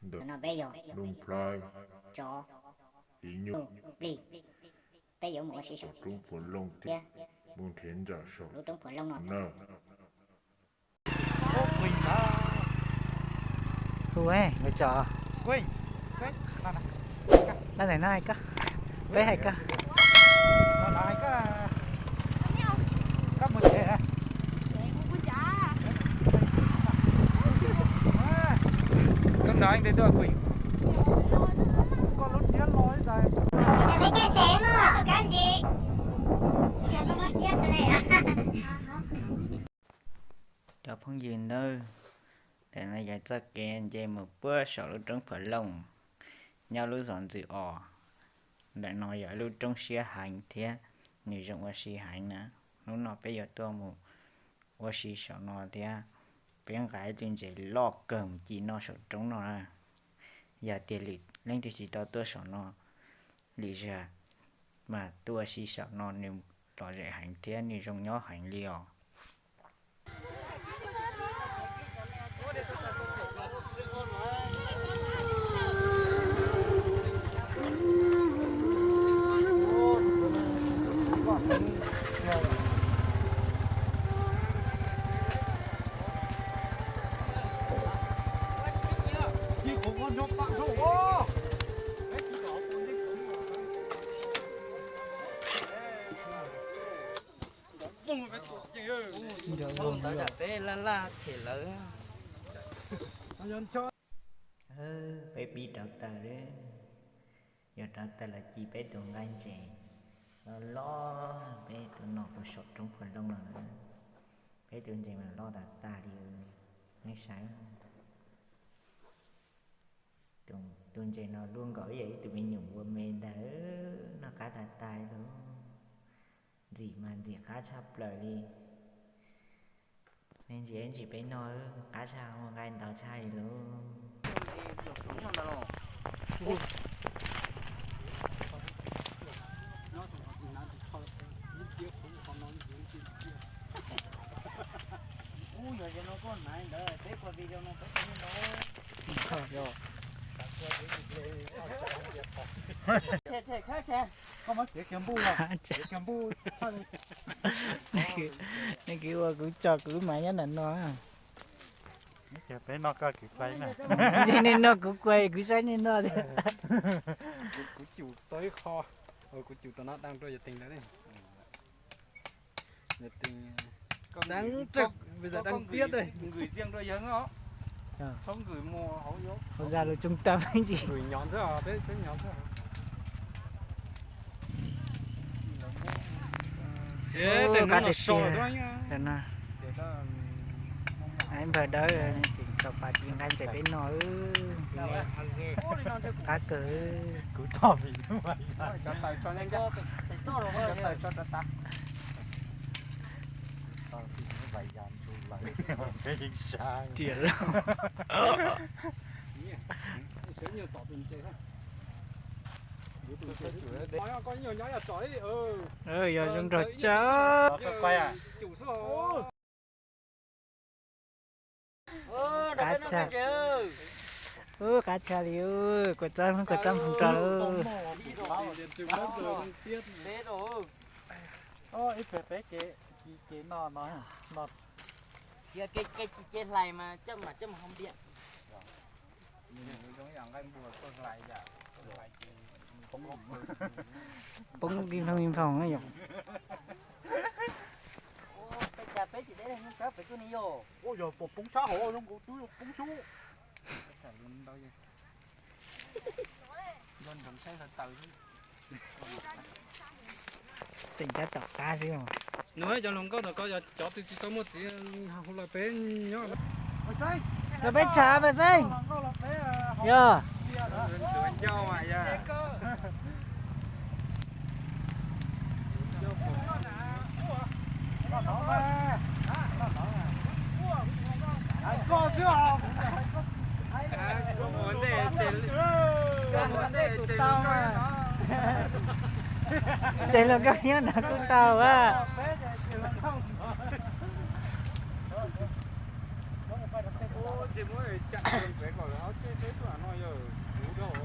Ntawm no peb yog Looj Plhaib, Tsov, Ib Nyuj, Plig. Peb yuav mus ua si saum roob Phuam Looj thiab mus nrhiav ntsaum saum lub roob Phuam Looj no na. Hu, nws tso. Nab tais no hais koj, peb hais koj. Koj nrog leej twg tuaj, Queen? Cov phooj ywg nawb, ntawm no yog txoj kev nce mus puag saum lub roob Phuam Looj, nyob lub zos Ntxwj Os. Ntawm no yog ib lub roob siab heev thiab nws zoo ua si heev na. Hnub no peb yuav tuaj mus ua si saum no thiab peb nqa ib tug ntses loj kawg mus ci noj saum roob no na. Yog tias leej twg tsis tau tuaj saum no lwm zaug mas tuaj ua si saum no nws lom zem heev thiab nws zoo nyob heev li os. Peb laj laj them lawv. Peb pib rauv taws, yuav rauv taws los ci peb tus nqaij ntses loj loj, peb tus no puag saum roob Phuam Looj no na. Peb tus ntses mas loj tas tas li, nej saib. Tus ntses no luaj nkaus ib yam ib tug me nyuam npua me ntag, noj qab tas tas li lauj. Ntxim mas ntxim qab tshaj plaws li. Nej ntsia ntsis peb noj, qab tshaj, ua nqaij ntau tshaj li lauj. Ub, yog no koj hnav ntawd peb ua video no peb tau no. Nej kwv ua kuv tso kuv mas nyob ntawm no. Peb noj koj kwv play na. Ntshe nej noj kuv kuai kuv saib nej noj thiab. Kuv cum tau ib qho, kuv cum tau no đăng rau yawg Tees ntawd. Yawg Tees, đăng, bây giờ đăng tiếp đây. Hauv zas lus tsoos tam ntsis. Nkws nyob ntxwb, peb nyob ntxwb. Ub, kab tiag tiag. Npawg Dawb tseem tau pas ci nqaij ntses peb noj. Qab kawg. Riam loj. Yog zoo nraug tshaj. Qab tshaj. Ub, qab tshaj li, kua txob, kua txob npog rau. Ib pem peb kev, kev no no, kev ci cev hlais mas coj mam coj mus hau npias. Poob ib nplooj ib nplooj na yom. Peb cas peb tsis deb neeg sab pem tuaj ni yom. Ua yog poob sab hauv zoo nkaus twb poob sub. Tseem tab tom qab xwb. Nws cov hluas nkauj tom ko yog cov twg tsis tau muaj txiv hu los peb nyob. Los peb tshav mas xeeb. Yog. Ces los nkauj nyob no kuj tau a. Ces muab cam nqes kom lawv ob txoj peb tuaj no yog kuv rau.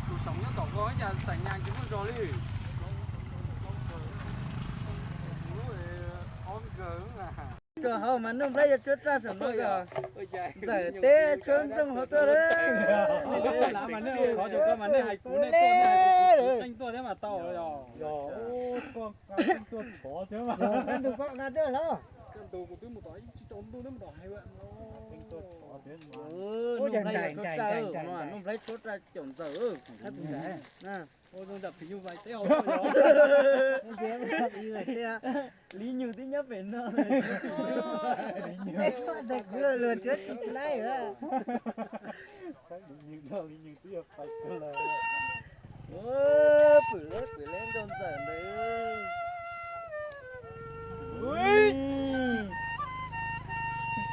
Tus xeem nyob tom ko cas xeem nyas tsis muaj zog li. Tso hauv mas Nuj Nplhaib yuav tshuab raj saum no yog ntxawm teb tshuab nplooj hauv tuaj lawm. Qhov tus ko mas nej hais kuv, nej tuaj, nej hais kuv qeej tuaj thiab mas tau yog. Yog, tuaj qhov thiab mas. Ntu koj nqa dej los. Koj ntu kuv twb mus tom ib tsis tau ntuj twb mus tom hais. Nuj Nplhaib tshuab raj, Nuj Nplhaib tshuab raj caum ntxawm. Ua zoo nram phim nyuj vais teb hauv. Li Nyug twb nyob pem no. Ntawd kuv luag cuab tsis laib. Li Nyug twb yog pais kawg lawm. Pwm leb pwm leb nkauj ntxawm ntawd.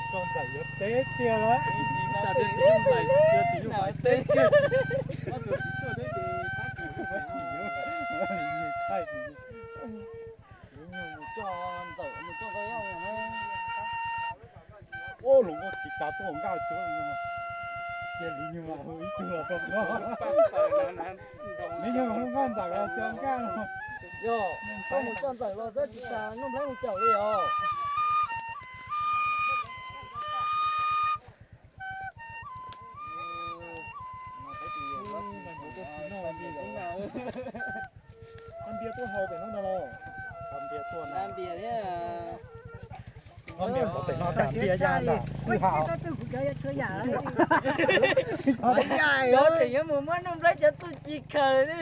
Nkauj ntxawm yuav teb tiag lawm. Ib tsam tias tus Nuj Nplhaib, tias tus Nuj Nplhaib teb tiag. Li Nyug mus coj ntxawm mus coj nkauj yoj na. Ua hluas nkauj tiv tas tuaj hauv nkaj tsuab. Cia Li Nyug hu ib tug los tau nkauj. Li Nyug hu nkauj ntxawm los tau nkauj. Yog, koj mus coj ntxawm los xwb tsis tas Nuj Nplhaib mus caum li os. Nbias tuaj hau pem no ntag los. Nbias thiab. Nbias hau pem no tas ntiaj teb ntag. Kuv cov txhua yam. Cov tseem yuav mus muab Nuj Nplhaib cov txuj ci khaws li.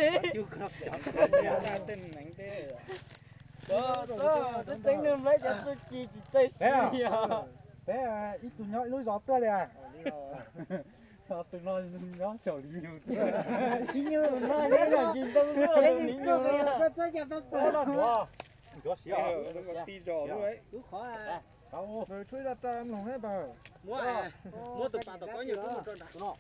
Txeev Nuj Nplhaib cov txuj ci tsis txawj siv li os. Peb ib tug nyob ib lub zos tuaj li. Tus no nyob saum Li Nyug. Li Nyug no nyob saum tsis ntoo tuaj li. Muab tus pas tom ko nyuag kub mus rau nram no.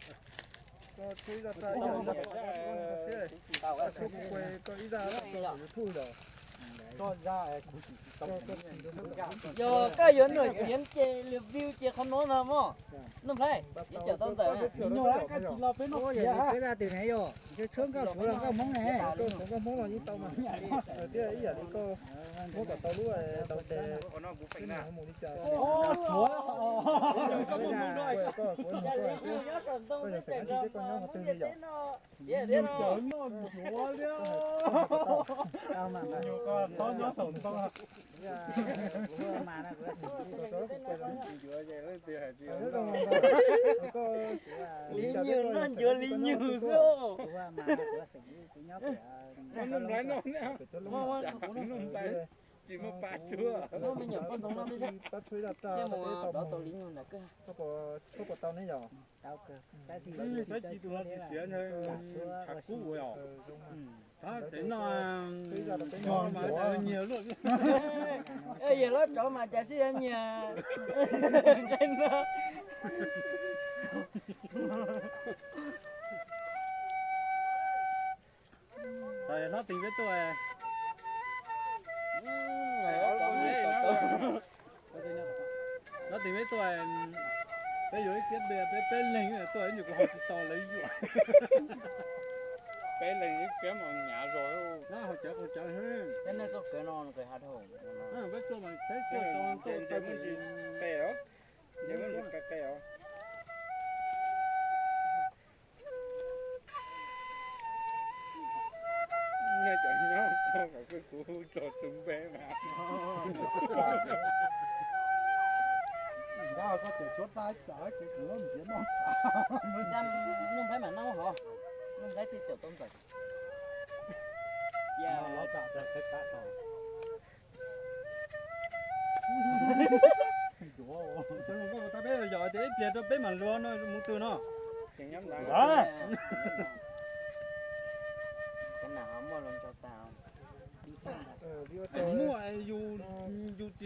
Yog koj yuav nuam ciav ces lwm view ces qhov no no mog. Nuj Nplhaib, yuav caum tau ntxawm. Li Nyug, koj tsis los peb noj kiag. Tshuab nkauj suav los nkauj Hmoob ne. Nkauj Hmoob los yeej tau mas. Tias ib yam li koj muab kom tau lub tau tes, mus li cas. Koj muab mus no, koj yog xeem Hmoob thiab koj nyob qhov twg li yom? Li Nyug cov noj ncuav thiab. Li Nyug koj txhob nyob saum ntoo. Li Nyug noj ncuav Li Nyug xwb. Tsis muaj pab tsuag. Muab me nyuam poj ntxoov no thiab, thiab mus dov tau Li Nyug nram kawg. Peb ci tus no tsis siav ntshav kub ua os. Tov tev no, yog mas nyiag luaj. Yog los tsov mas cas sib nyiag nqaij no. Hlob Teev peb tuaj. Hlob Teev peb tuaj, peb yuav ib kiab dua, peb peb leeg tuaj, ib nyuag kuv ho tsis tau lawv yuam. Peb leeg ib kiab mas hnyav zog. Hos cov qos cawv, peb tuaj mas peb tuaj tau qe os. Nej cov nyob ko kom kuv hu tso tus npe mas. Nkawd koj tus tshuab tab cov ces kuv muab ntiav no. Nuj Nplhaib mam noj hov, Nuj Nplhaib twb caum tau ntxawm. Los tam peb tab tom. Cov hluas nkauj tab peb yog tias ib pliag rau peb mam luag no mus twg no. Muaj yus, yus tsis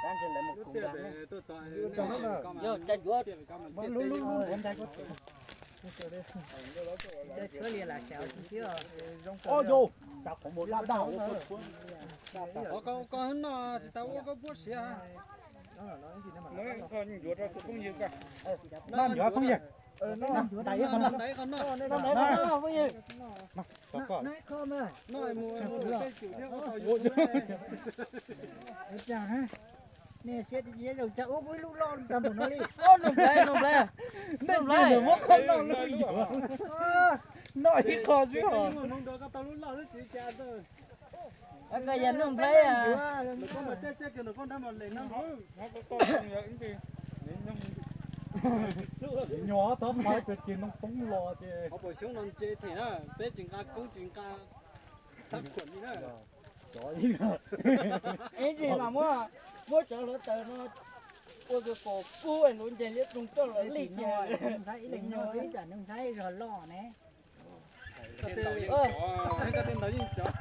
Tab ntshe lawv mus kuv nrad ne. Yog cas yuav Oj yau, cas qhov muag daj daj. Koj noj tsis tau ua koj puab siav. Noj ncuav phooj ywg. Noj ncuav phooj ywg. Nej siab zoo tsa ub ib lub loj tag npaum no li. Noj ib qho xwb os. Koj yog Nuj Nplhaib. Nyuam txhob pais ces cia noo poob los ces. Peb tsis nqa koob tsis nqa xab khuam li na. Ib ntsis mas muab, muab cov hluav taws no ua tus kaus kub luv nce liab ploog coj los li. Ib leeg nyob ib tsam Nuj Nplhaib zog loj ne. Koj tej ntaus yeej cov.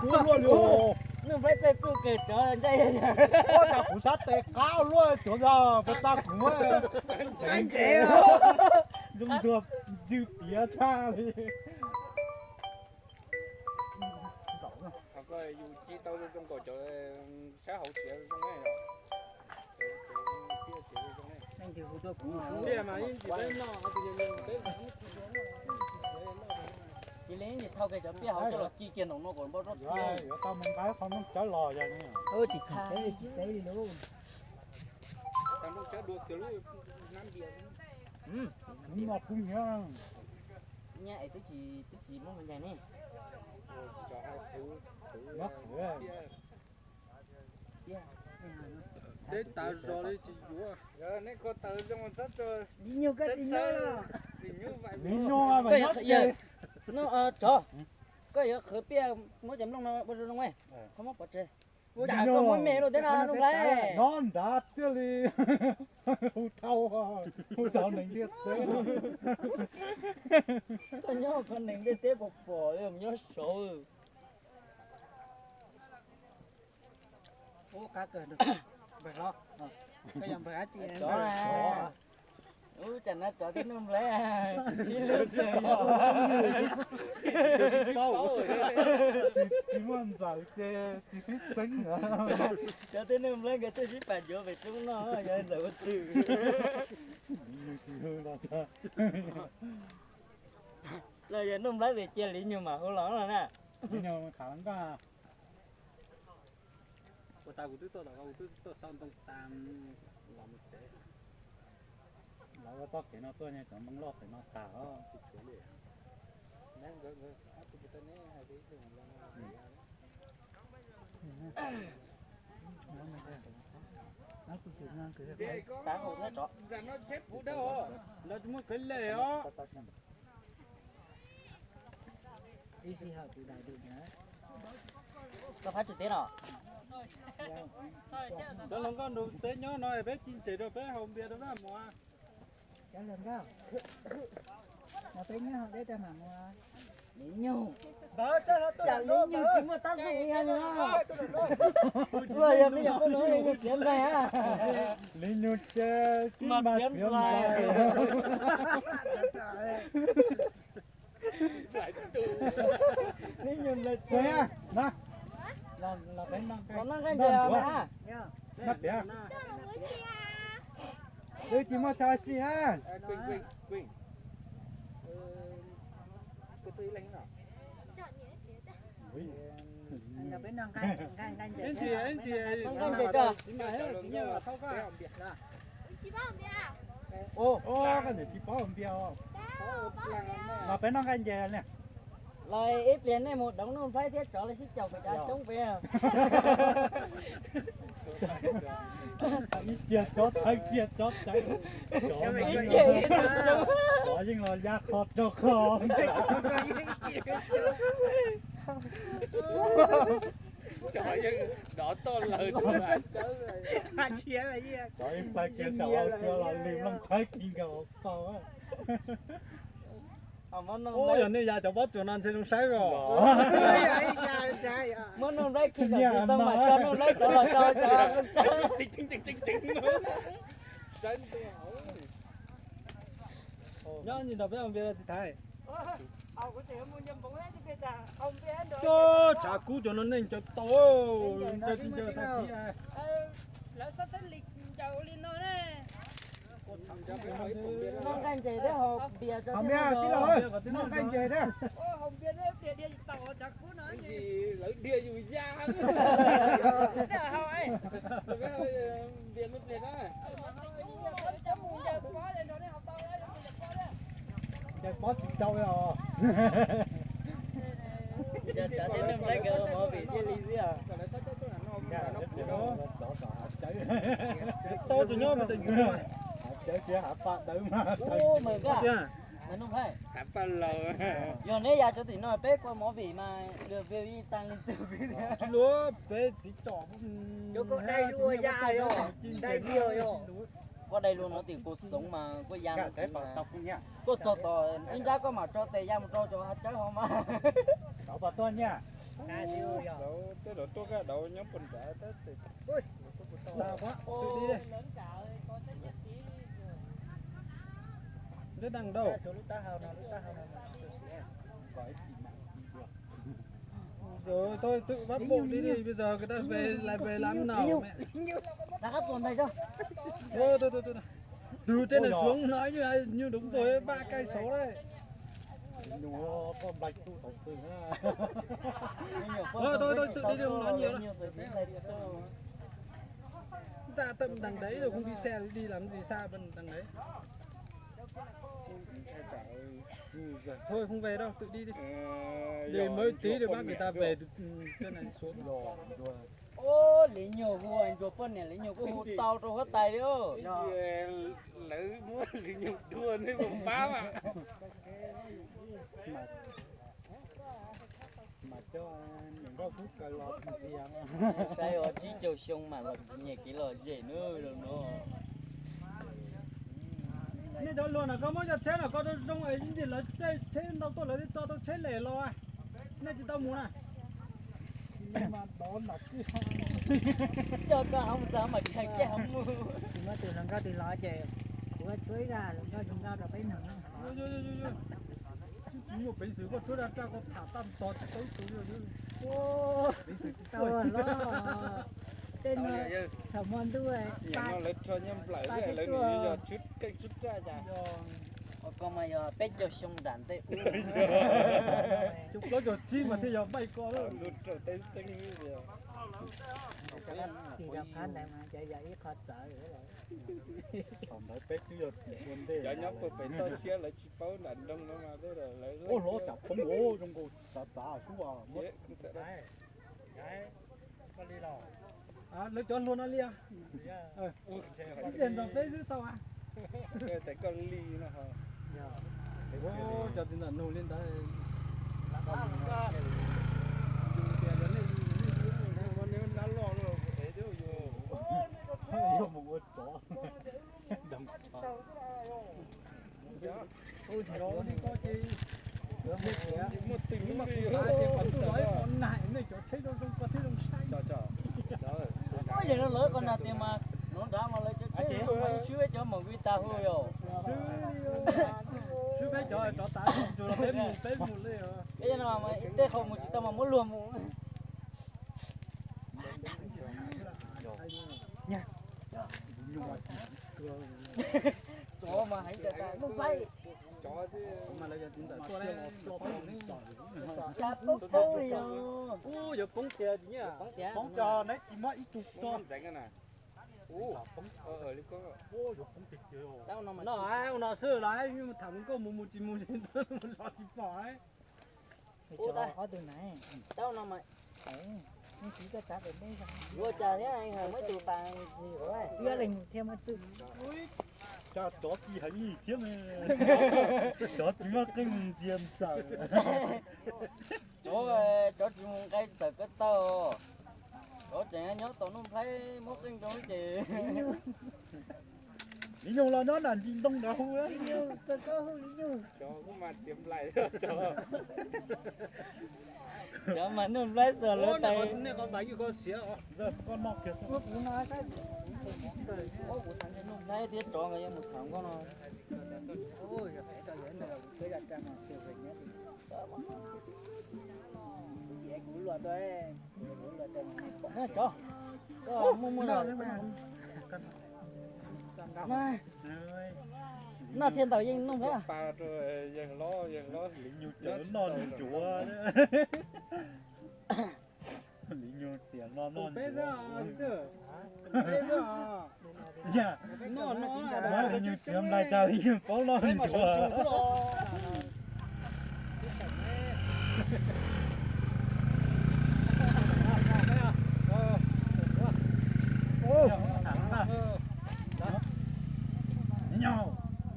Kuv luaj li. Nuj Nplhaib tej txuj kawg cov ntsa. Ua cas kuv sab tes qab luaj cov zog, pes tag kuv muab ntxeev ntxeev. Zoo ntuag ywg tiav tshaj li. Yus ci tau zoo nkaus cov sab hauv tiav zoo. Piaj mas ib ntsis peb noj, cia li ib ntsis thau kiag cov piaj hauv coj los ci kiag nraum no kom npau roj txhia. Yuav tau mus nqa qhov Nplooj Cawb los yog ne. Tsis tau, tsis tau li lawm. Tau Nplooj Cawb dua kiag lub hnab npias. Hnub no kub hnyiab. Nyiab es twb tsis, twb tsis muab ncaig ne. Nyob qhwv. Teb tas zog li tsis yuav. Li nyuag koj tsis nyob los. Li nyuag mas nyob ces. Tsov, koj yuav qhwv piaj muab cov nplooj no ua zoo zoo, koj muab pov tseg. Ua cas koj muab me lawm thiab no Nuj Nplhaib? Nyob nrad thiaj li hu rau, hu rau neeg ntiaj teb. Koj nyob qhov neeg ntiaj teb pom pom, nyob saud. Ub, qab kawg npawg hlob, koj yog npawg dab tsi? Ub, cas no cov thiab Nuj Nplhaib sib hlub. Tsis muaj ntxawm ces tsis sib txeeb. Cov thiab Nuj Nplhaib nkawd tuaj sib pam ncuav pem roob no, yog ntxawm ua twg. Los yog Nuj Nplhaib vim cia li nyuag mam hu los no na. Ua tas kuv twb tuaj tom ko, kuv twb tuaj sau ntoo tas los mus tsev. Lawv ua txoj kev no tuaj, cov Hmoob loj kev no tas os. Tsis tshuav li. Neb nkawd, nkawd ob tug puas tau neb hais tias ib tug los no. Tab hau thiab tsov. Lawv muab khawv lem os. Ib sij hawm tus dais lus na. Koj phab tsis teb no. Cov hluas nkauj nrog peb nyob no peb ci ntses rau peb haus npias rau peb mus. Cov hluas nkauj, no peb nyob hauv deb rau mam mus. Li nyug, cas li nyug tsis muaj tab xu li no. Ua yog peb yog peb no yog tiav nplaig a. Li nyug ces tib mas tiav nplaig. Li nyug nplaig tiav. Los noj nqaij ntses os. Twb tsis muaj tso si na. Ib ntsis, ib ntsis, tsis mas tsis nyiam thauj koj. Koj niam tsis paub npias os. Los peb noj nqaij ntses ne. Los ib pliag nej mus doov Nuj Nplaib thiab tsov los sib caum pem cov coob pem. Ib cia tsov thawj cia tsov thawj. Tsov yeej los ya qho rau qho. Tsov yeej dov toj lawm. Tsov ib pab kiag saum hauv tsua los lwm leej tshawb kis nkaus hauv paus. Ub, yog nej ya cov pob tsuas no ntshe zoo saib os. Muab Nuj Nplaib khi saum tsis tau mas coj Nuj Nplaib tsov los rau cov. Nyob ntsis nrog peb haus npias txiv Thaiv. Cov tshav kub cov no neeg cov tau, ncaws tsis ncaws tag kis. Noj nqaij ntses thiab haus npias tso. Noj nqaij ntses thiab. Lawv dhia yus ya. Ncaws pob tsis tau os. Cov Nuj Nplaib nkawd ua movie thiaj li xwb os. Tau tsis nyob mas tawm yus. Cawv tsis hav paj dawb mas. Yog neb ya cov tim no peb ua movie mas lượt view yeej tăng lên từng view. Tsis luag peb txiv tsom. Koj dai lus no tim kuv xoov mas koj ya mus kuv mas. Koj txog tom ib nrab koj mam tso tes ya mus rau cov hav tsawb hov mas. Tej lus tuaj kaj dauv nyob puag nrad. Lub daj dauj. Rồi thôi tự bắt buộc đi đi, bây giờ người ta về là về làm nào mẹ. Từ trên này xuống nói như, như đúng rồi ấy, ba cây số đấy. Thôi thôi thôi, tự đi đi, không nói nhiều đâu. Ra tận đằng đấy rồi không đi xe đi làm gì xa tận đằng đấy. Thôi không về đâu, tự đi đi. Để mới tí rồi bác người ta về, ừ, trên này xuống. Ub, Li Nyug hu ntsuag poj niam, Li Nyug kuj hu tau rau huab tais li. Lawv muab Li Nyug dua nej puas pab mas. Saib ua tsib caug xyoo mas los nyiam kev lom zem nawb no. Nej cov hluas no koj muab cov tsheb no koj zoo zoo es ib ntsis lawv caij tsheb ntau tuaj lawv thiaj tso tau tsheb lem los. Nej tsis tau mus na. Coj koj hov mus txog mas tshee caij hov mus. Tsis muaj tus hluas nkauj twg los ces kuv tshuab ib zaj hluas nkauj zoo nkauj rau peb mloog. Nyuaj peev xwm koj tshuab raj raj koj tham tag nrho tsis tau ib tug. Peev xwm tsis tau los. Tej no thaum hmo ntuj nyiam no lawv rho nyiaj nplawm lawv nws yog keej tshuab raj cas. Koj mas yog peb caug xyoo nram ntej ub. Xyoo plaub caug tsib mas thiaj yog npaij ko lawm. Tis rau phab ntawd mas ces yog ib qho txawv. Thaum ntawd peb twb yog tim ua ntej. Cov nyob puag pem toj siab lawv tsis paub nram nroog no mas lawv ua hlob tsam poob ua zoo nkaus tav tav xwb as. Lawv cov hluas no li, ib pliag nrog peb xwb tau a. Cov txiv ntawm nug li ntawd. Yog mus ua tsov. Muaj twg lub li, nej cov tsheb zoo zoo koj thiaj zoo saib. Yog no lawv ko nag tias mas, no nrad mas lawv cov tsheb mas swb peb cov mus vi tas hu yom. Swb peb cov rov tas, peb mus, peb mus li. Peb no mas tej qho mus tsis tau mas muab luag mus. Tsov mas heev tas tas, Nuj Nplhaib. Cas poob poob li os. Ub, yuav poob tiag. Poob cov neb tsis muab ib tug tuag. No, ua no xwb los tham hluas nkauj mus mus tsis mus li ntawd los tsis pom. Ua cas thiab, muab tus pas, ib leeg thiaj muab txwj. Cas cov tsis heev li thiab ne. Cov tsis muaj qeej mus ntxias ntxawm. Cov, cov tsis mus nqe txawm ko taw. Cov tseem nyob tom Nuj Nplhaib muab qeej rau ces. Li nyug los nyob nram ntsis ntoo ntawd hu. Cov mas Nuj Nplhaib txog lawv tais. Nuj Nplhaib thiab tsov nkawd yuav mus tham nkauj no. Cov, muaj muaj los. Noj thiaj ntawm yeej Nuj Nplhaib. Li nyug cawv noj noj ncuav. Li nyug tias noj noj ncuav. Li nyug tias nplai tag li nyug paub noj ncuav. Nyob,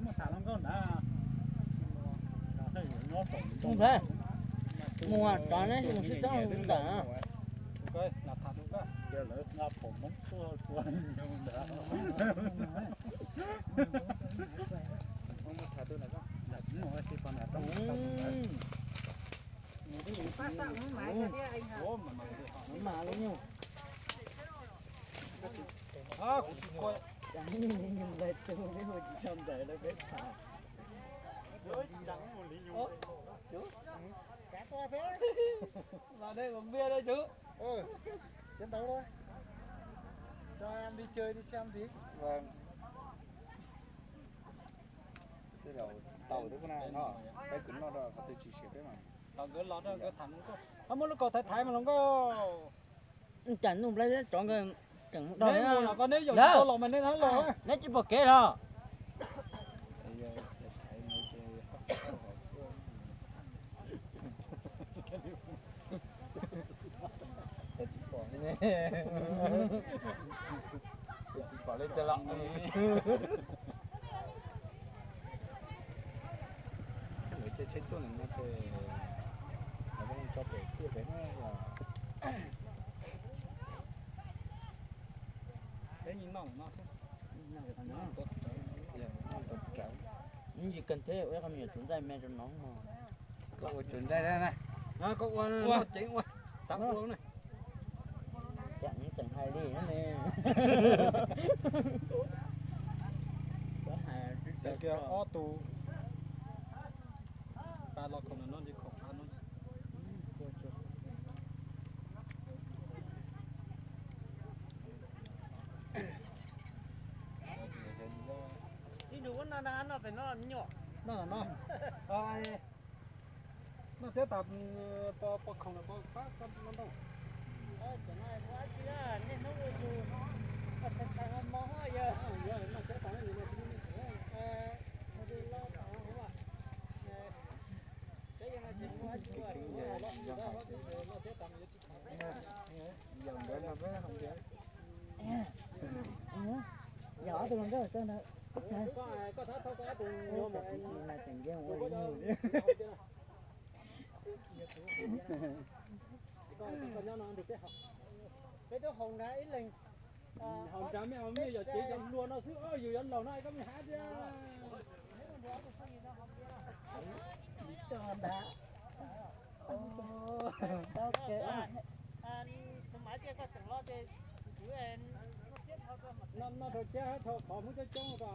muaj tham hluas nkauj na. Mus npawg, mus tsov neb mus sib txob mus ntawm na. Lawv nqa phom Hmoob tuaj tua nyuj ntawd. Los đây uống bia đây chú. Chiến đấu thôi. Cho em đi chơi đi xem tí. Vâng. Tau twb no, peb kwv noj rau qhov twg tsis siav peb mas. Tau nkawd los rau nkawd tham hluas nkauj. Ho muab lub kaus thaiv thaiv mas hluas nkauj. Cas Nuj Nplhaib thiab tsov nkawd tseem mus dog neb mus los ko neb yaum tsis tau los mas neb thab los. Neb tsis pom kev los. Tsis pom li, tsis pom li cas los. Lawv caij tsheb tuaj no ces lawv tso pem tiaj pem no yog. Peb noj no xwb. Yog noj tau tsawv. Yus kawg thiab ua ib qho me nyuam tsuv ntxaij me rau no mog. Koj ua tsuv ntxaij na. Koj ua noj ceev ua, xav ua na. Cas tseem hais li ne. Txawm kiag ob tug. Pas los khoom no li khoom qab no. Tsis nug ua no na, noj pem no me nyuam. Noj no. Noj thiab tas, pos khoom los pos pab no ntau. Cov no ua dab tsi na, niaj hnub ua zus, tshais tshais hmo hmo yog. Noj thiab tas, noj thiab tas. Yog nkawd Yog ob tug hluas nkauj txog ntawd. Koj, koj thab thau koj ob tug nyuag mus, tseem nce mus ua li nug thiab. Koj nyob no nrug peb haus. Peb twb haus nrad ib leeg. Haus nrad mej haus mej, yog cev cov hlua no xwb, yus yuav laus no koj mej hab thiab. Noj dhau tsab hab dhau qhov Hmoob coob coob ko.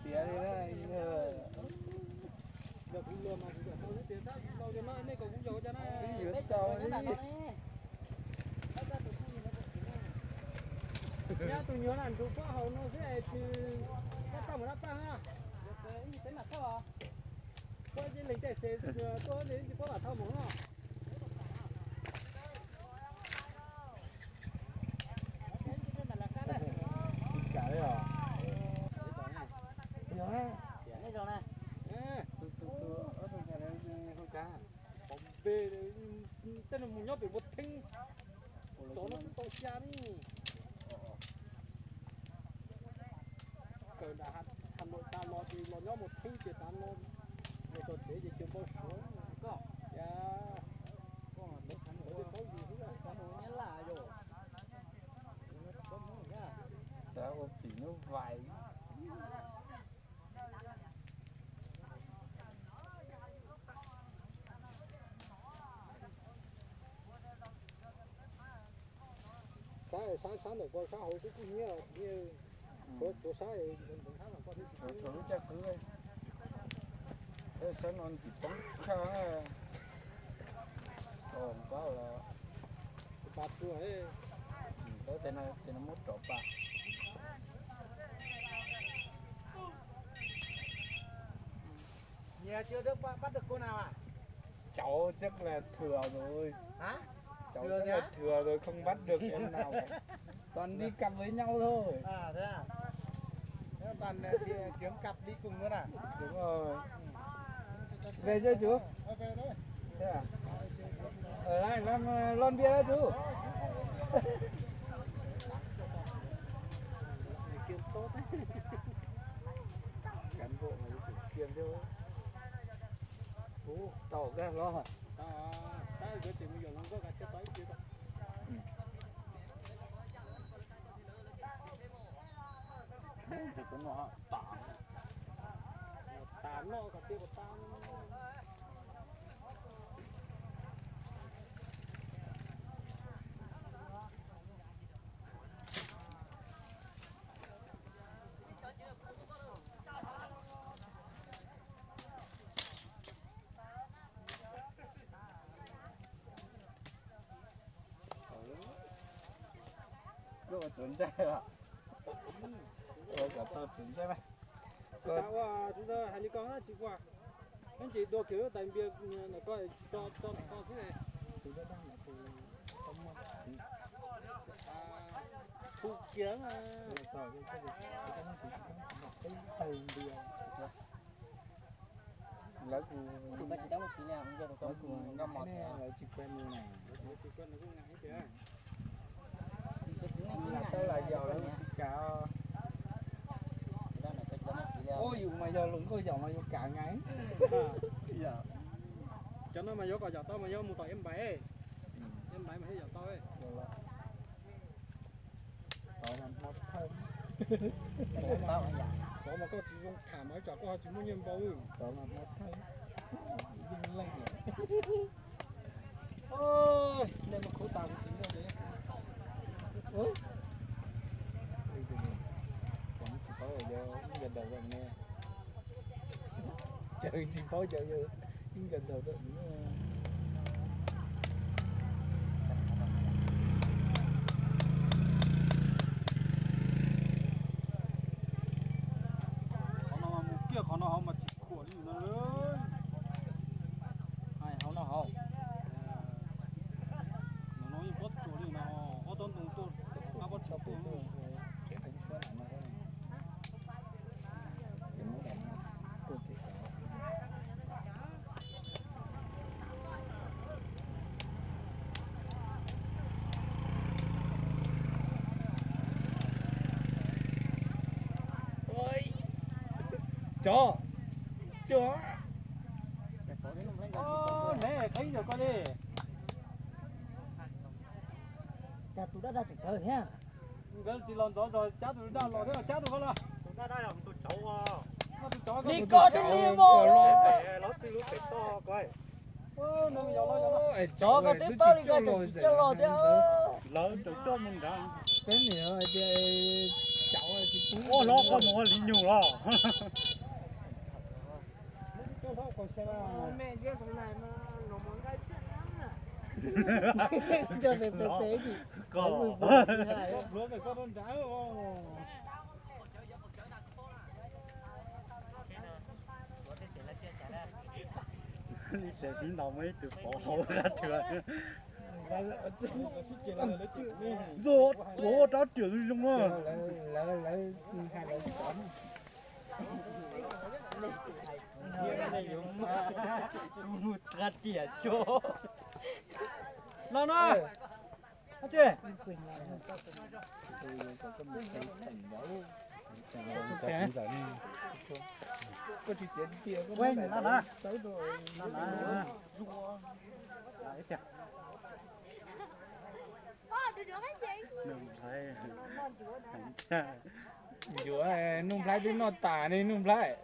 Tiav li na, yog kuv luag mas kuv kom tau xwb tias tab laus tias no nej kom kuv yaus cas na. Yuav tau li. Nyab tus nyuag na nrug pob haus no xwb es tsis, koj tau mus dab paj na. Pob ib leeg tej xes tuaj tsis paub lam thau mus no. Npe tej no mus nyob pem Muas Theeb, cov no twb tau xya ne. Kawm nram Has Nois tas los ces los nyob Muas Theeb ces tav no los txog tsev ces cia npau suav. Koj, xav ua tim nub vais. Sab, sab, sab ntawm ko sab hauv xwb kuj nyiab, tsuav sab, tsuav lub caj qwb, sab no ntxim poob tshaj. Tab sis no muab rov pas. Cháu chắc là thừa rồi. Cháu chắc là thừa rồi, không bắt được em nào cả. Toàn đi cặp với nhau thôi. Toàn, ờ, đi, kiếm cặp đi cùng luôn à? Đúng rồi. Về chưa chú? Thế à? Ở lại làm, ờ, lon bia đó chú. Cán bộ mà đi kiểm kiêm chứ. Ú, tau kag los. Tus no tas, tas no kom tias kom tas. Koj ua tsuav ntsaig os. Ua kom tau tsuav ntsaig mas. Tsis tas ua, tsis tas hais li ko tsis ua. Tab sis dua kiag lub tais npias ntawm ko tsis tso, tso ntawm ko xwb. Tus dab dab ntawd tus tau muaj txiv. Tus kiag mas. Tus tau tau txiv, tus tau muaj txiv, tus tau muaj txiv, tus tau muaj txiv. Lawv kuj, lawv kuj nkauj mos thiab, lawv tsis khuam nws na. Tsis khuam nws kuj ngam ib tiag. Tau lam yaum lawv tsis kam. Ua yus mas yog hluas nkauj yaum mas yuav kam nkaus. Cov no mas yuav kom yaum tau mas yuav mus tom Ib Npais. Ib Npais mas thiaj yaum tau. Tod mas hmo thawj. Tod mas koj tsis zoo tham mas ib tsam koj ho tsis muaj nyiaj npau. Tod mas hmo thawj. Yeej leej lawm. Nej mus khub tas kuv tsis muaj li. Tsis paub yog ib nkawd daws ne. Caw tsis paub caw yog ib nkawd daws. Qhov no mas mus kiag qhov no hauv mas tsis khuam li no. Hauv no hauv. No yeej pob tsuas li no, ob tsob ntoo tuaj, ob pob tsuas tuaj. Cov, cov. Ne, qhib ntawm ko li. Cas tus dab dab tseem kawg thiab. Nkawd tsis los ntxov zog cab tus dab los thiab, cab tus ko los. Li ko thiaj li mas. Cov ko twb paub li ko tseem tsis coj los thiab. Lawv tseem coj mus nrad. Peb niam hais tias cov tsis pub. Ua no koj mus ua Li Nyug los. Coj pem pem pem. Koj, koj rau nrad. Ces tib ntaus muaj ib tug pov hauv qab tsuas. Ntxuav tuav ua rab riam zoo zoo na. Mus qab riam tso. No no. Ncuav, Nuj Nplhaib twb noj tas ne Nuj Nplhaib.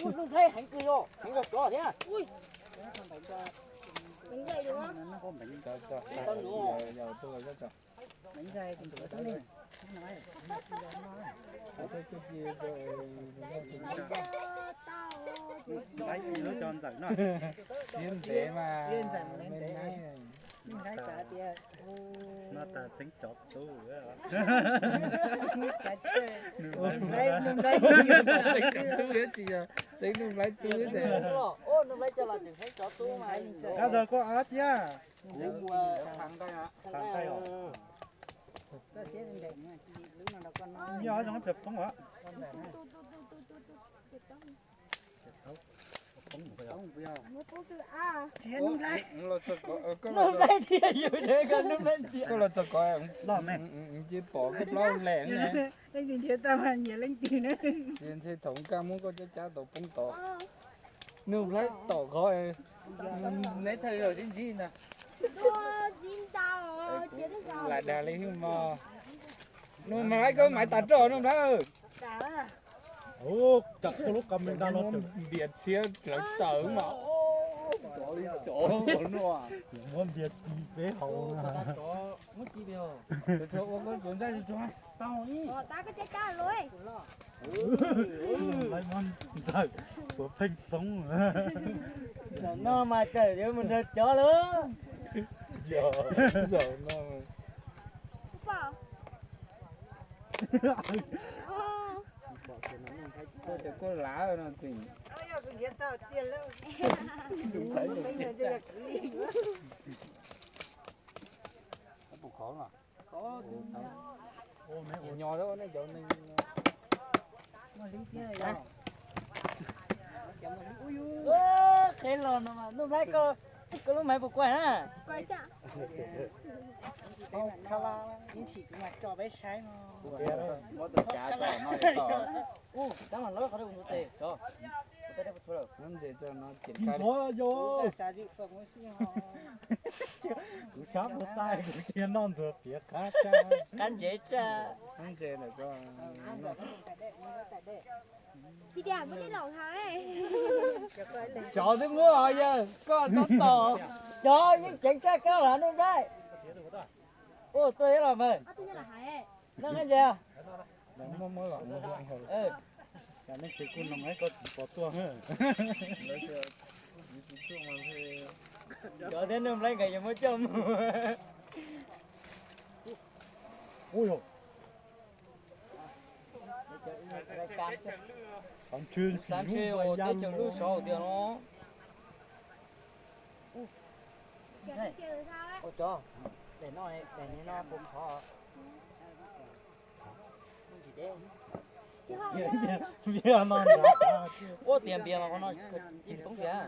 Nuj Nplhaib heev kawg, heev kawg cov thiab. Siab ntev mas. No tas xeeb cov tub. Xeeb cov tub thiab tsis yog xeeb Nuj Nplhaib tub. Kab zog koj av thiab. Nyob zoo poob os. Koj los txog kov, koj los txog kov, cia pom koj plaub leeg. Leej twg nrhiav tau mas nyiam leej twg na. Ces ntshe thaum kaj muab koj cab cab tau poob tod. Nuj Nplhaib tom qhov neb thawj zaug sib ntsib ntag. Lam dag li hwj mog. Nuj Nplhaib, koj maiv tas roj Nuj Nplhaib. Ua cas koj lub camera no muab npias txhiab dlawv tawm mas. Muab npias ci peb haus. Ua koj tsuav ntsaj tsuag tau ib. Lawv muab ntxawm puas pheej poob. Zaum no mas tawm yuav mus nrog cov lawm. Zaum no. Koj cov koj lav no tseem. Nyob nej cov neeg. Qheb los no mas Nuj Nplhaib, koj lub maiv puas kuaj na? Muab tus cav tso no. Tab mas lawv qhov rau kuv tus tes tso. Ntses tso no ces. Kuv sab mus tais kuv cia noj ntxuag piav qab tsa. Qab ntses tsa. Qab ntses lawm ko. Cov twb muab os yawg, koj txhob tos. Cov yeej ceev tshaj koj los Nuj Nplhaib. Ua tuaj ib los mas. Noj qab ntses. Nej tsis kuj noo koj tsis pom tuaj. Cov thiab Nuj Nplhaib nkawd yuav muab coj mus. Xav ntshe ua teb chaws lwj sov hauv tiag no. Ua cov, daim no, daim no puas khov? Ua tias npias los qhov no tsis poob tiag.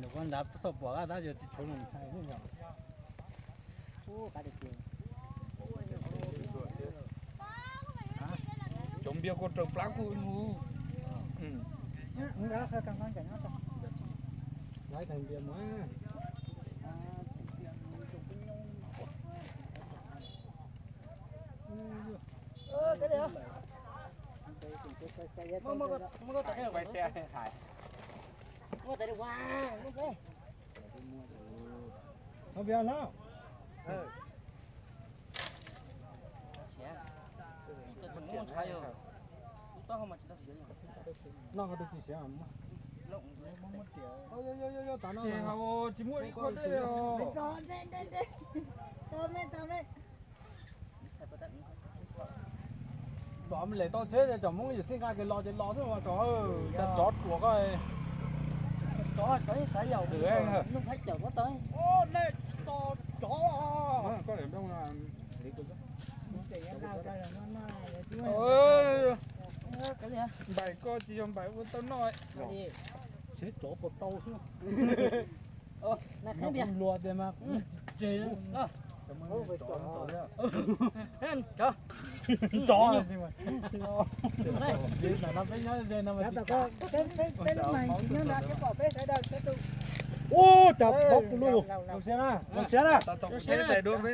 Nws kuj nrad xauj pom qab tab yog tsis tshuav nws ntshai yog. Cov npias kuj raws plab kuj mus. Laiv tag npias mus. Noj ko tsis siav. Tsis muaj ib qho dej. Tom me lem tau tsheb ces cov Hmoob yawm sij nqa kev los ces los xwb mas tsov, tsov ruam koj. Npaim koj tsis yog npaim ua tau noj. Tsheb tsov puas tau xwb. Luag tias mas kuv tsis tseg. Tsov. Ub, cas pom kuv lub. Zoo siab na, zoo siab na. Twb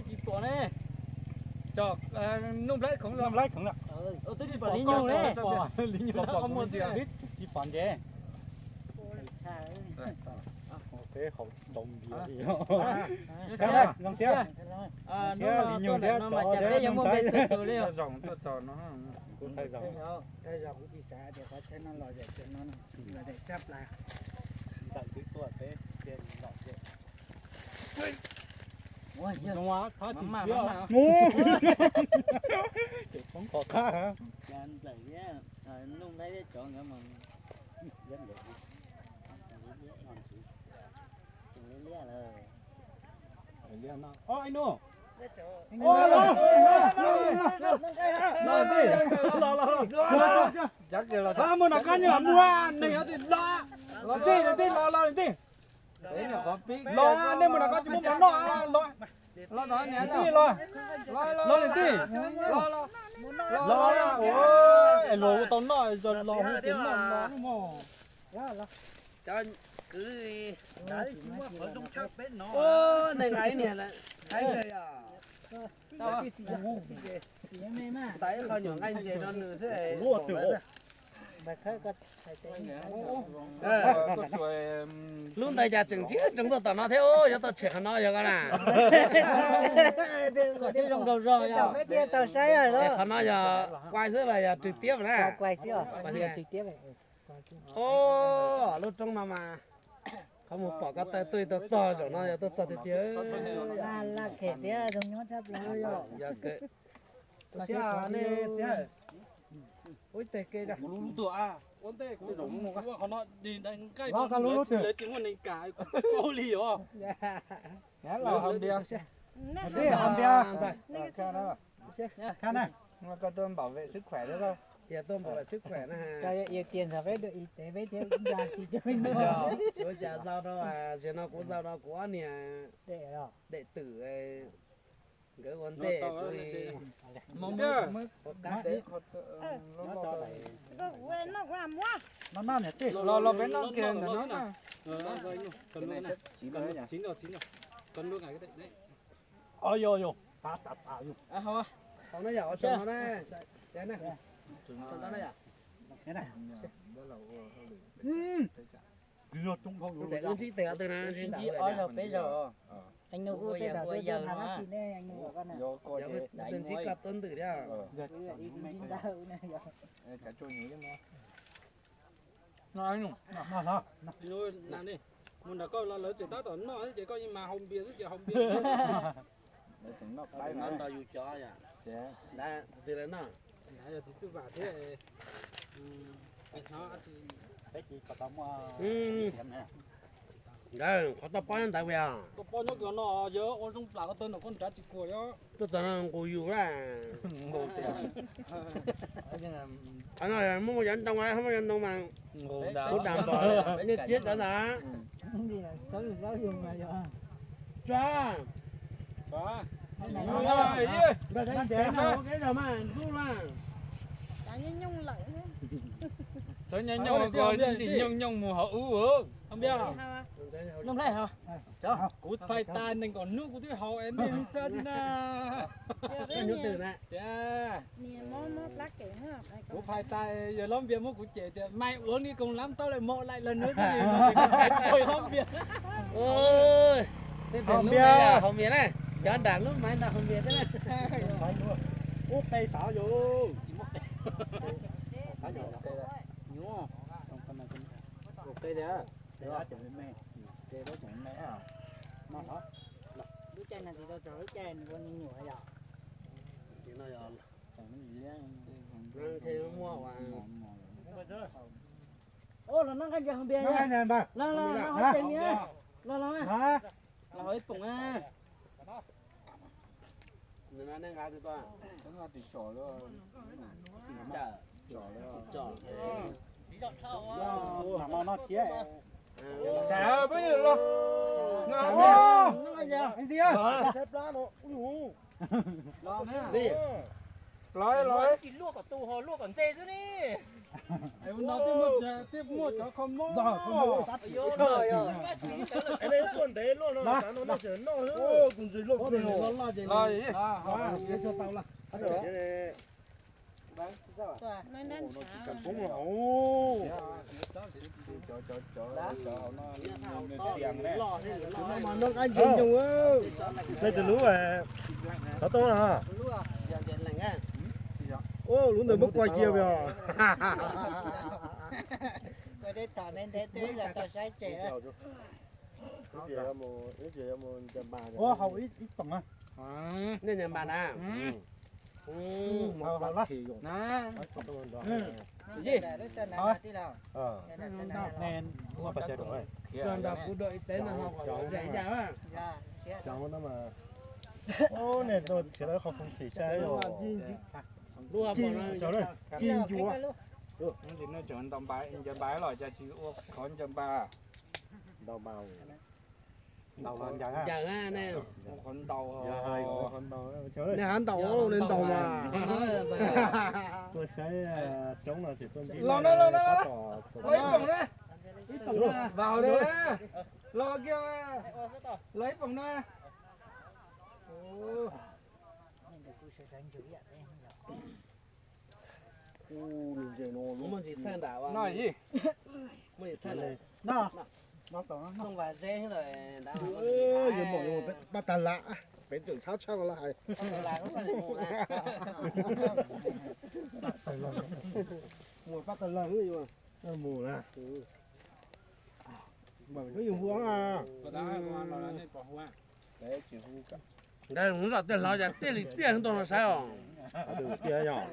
tsis pom ne. Cov, Nuj Nplhaib khoom los. Nplhaib khoom los. Twb tsis pom Li Nyug li. Li Nyug pom muag ntxiv. Tsis pom ntev. Peb haus ntau npias li. Zoo siab, zoo siab. Li Nyug thiab cov thiab Nuj Nplhaib. Kuv tsis xav tias qhov chaw no los zaum no, los zaum tsab plaws. Ntxawm twb tuaj peb cia li los zaum. Ces poob qhov qab. Ntxawm thiab Nuj Nplhaib thiab cov nkawd mas tseem liab liab lawm. Ib nus, los los los, mus nram qab nyob los mus, neeg yuav twb los, los tij, los tij, los los tij. Los, nej mus nram qab tsis muaj mov noj, los, los tij, los, los los tij, los, los, es luag ua tau noj, los hu tias noj no mog. Cov kwv, neeg nqa ib niag lawm, nqa ib niag yog, nqa ib qho nyuam nqaij ntses rau nws xwb. Lub ntawd cas tseem tsis tseem tuaj tom no thiab, yuav tau tshem qhov no yog koj na. Qhov no yog quaj xwb los yog trực tiếp na? Lub roob no mas qhov mus pom ko taw tuaj tau txog zaum no yog tuaj txog tiag tiag. Yog kawg. Tus siab nej txiv, ua ib teg ke ra. Ua ntej kuv zaum mus qhov no, lawv tsis muaj neeg kam, kuv paub li os. Los hau npias, hau npias. Koj tuaj bảo vệ sức khỏe thiab, tuaj bảo vệ sức khỏe na. Ua cas zau rau, ziag no kuv zau rau kuv ob niag, dej twm, nkawd ua ntej kuv. Los los peb noj kiag ntawm no. Tau na yom, tau na. Wb ntsib tes twg na, ntsib ntawm peb zaug. Tus ntsib koj tuab ntwm thiab. Mus nram koj los lawv tseem tab tom noj xwb ces koj yeej mas haus npias xwb ces haus npias. Noj ntau yus cov yom. Ntawd twg lawv noj? Ntawd yog txiv Txwj Vam thiab. Qhov toj pob nyob ntawd puas yog? Toj pob nyob kiag no, yog ua zoo plam ko taw no koj nrad tsis kuam yom. Tuaj txog no nqus yus lawm. Qhov no muaj cov ntoo, muaj cov ntoo mas kuv dam npog nej tiab cov ntawd. Tsuag, nyooj nyooj mas ntub na. Txawv nyooj nyooj ko ntxim nyooj nyooj mus hauv ub. Nplaib, kuv phais tas nees nkaum hnub kuv twb haus es ntej li txaj li na. Kuv phais tas yawg Lob Npias muab kuv cem tias mày uống đi cùng lắm tao lại mộ lại lần nữa. Haus npias na, cov nram lub maiv nram haus npias thiab na. Ub qe tod yus. Nyuaj. Ua qe li. Lub caij no tsis tau txog lub caij nws ua me nyuam yom. Los no nqa haus npias, los los los haus ib poom na. Los los. Tsis luaj kom tus ho luaj kom ntse xwb ne. Ua no twb muaj cov kho mob. Tuaj ntev luaj no tas no nej tseem noj xwb. Tus ntses loj loj ces los. Noj qab ntses nyoog. Hle tus lub xov tooj no. Lub ntawd muab kua cia os. Ua hau ib toom na. Nej nyias npam na. Nrog kuv dua ib teb no ho kom lom zem ncaj. Nej tuaj khiav lawv qhov khoom chim sai. Ci ncuav. Ncaws npab los cas tsis ua qhov ncaws npab. Ntaus mas. Ntaus los ncaws. Ncaws na, qhov ntaus. Nej hab ntaus, nej ntaus mas. Tuaj saib roob no tseem tuaj ncig. Los no, los no, los ib poom na. Ib poom na. Los kiag, los ib poom na. Muaj ntsis txhawj nram, muaj ntsis txhawj nram. Yuav mus yuav mus pab tag lam, peb tseem txhob tshaj los hais. Mus pab tag lam yuav mus na. Mam twb yus hu na. Ntawd mus zom tiaj hlawv cas tiaj li tiaj ntau no saib os. Tiaj yog.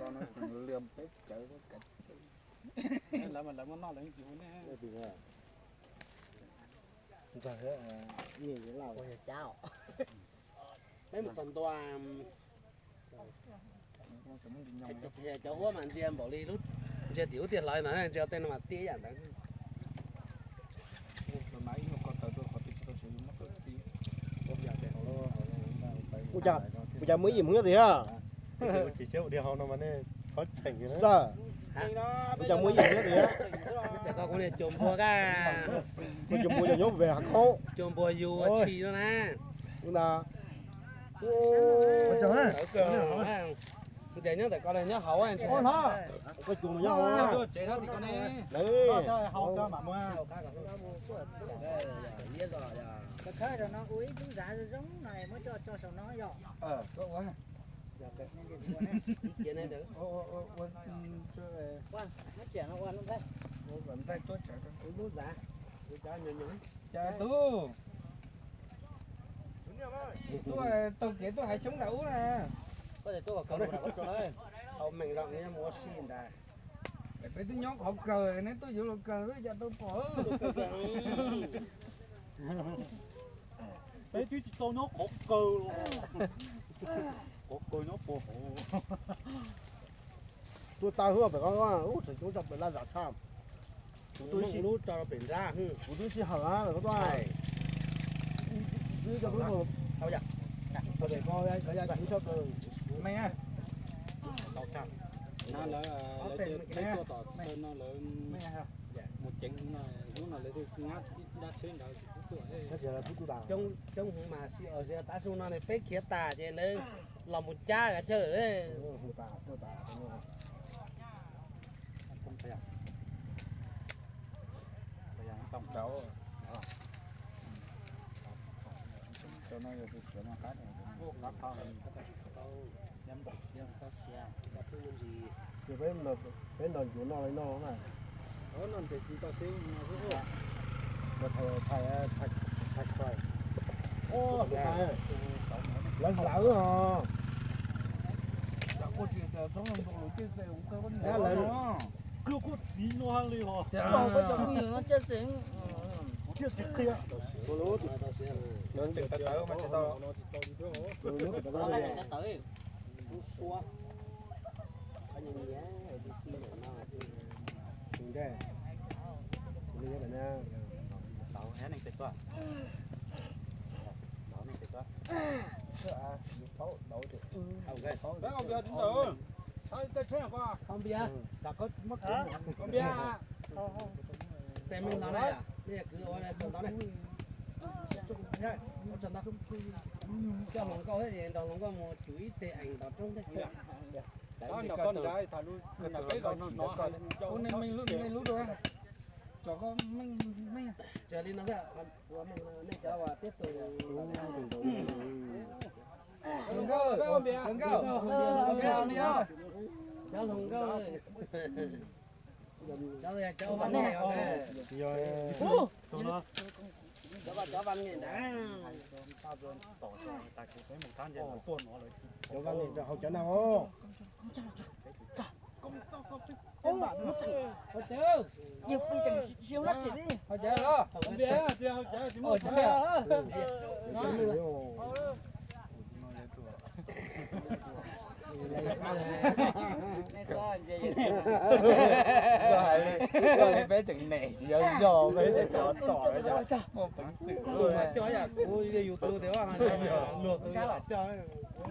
Peb mus txog ntua, cov huab mas ntsia npaum li lub, ntsia tim lub tiaj hlawv no, ntsia tej no mas tiaj ib yam ntawd. Ua cas muaj ib yim hmoob nyob tiag? Ua cas muaj ib yim hmoob nyob tiag? Cov npua, cov nyob ve hav khaub, cov npua yus ua tshis no na. Ces nyob ntawm ko nyob hauv. Koj cuag nyob hauv. Tus, tuaj taug kev tuaj hais xyoob nram ub na. Peb twb nyob qhov kawg, neb tuaj yuav luag kawg xwb cas tau pom. Peb twb tsis tau nyob qhov kawg los, qhov kawg nyob puag hauv. Tuaj tau hwb pem ko, ub, tseem coob tso pem laj zam tshaj. Kuv twb sij, kuv twb sij hawm na, lawv ko tuaj. Twb cov tub, pem ko lawv ya kuv tshaj plaws. Lawv, lawv tuaj tom xaw no lawv mus ceev no, hnub no lawv twb ngab ib dab tsheb ntawd tsis pub tuaj. Coob hmoov mas sij hawm tav su no ne peb khiav tas ces lawv los mus cab kav chawj. Ces peb ntaus ncuav no li no na. Lawv hlawv os. Lawv kuj txiv no li os. Thiaj tsis qhia. Tes me ntawd na, nej yog kwv ua tso ntawd na. Tso ntawd, coj hluas nkauj thiab es nrog hluas nkauj mus cuv ib teg ees tom roob thiab. Tso li no xwb, nej cov uas tib tug hluas nkauj, hluas nkauj, cov hluas nkauj, cov, cov vaj, cov vaj, cov vaj, cov vaj, hauv cov na. Koj hais li peb tseem nem tsis yog zog, peb cov tom muaj peev xwm. Kuv yus tus tias luag tus yog coj.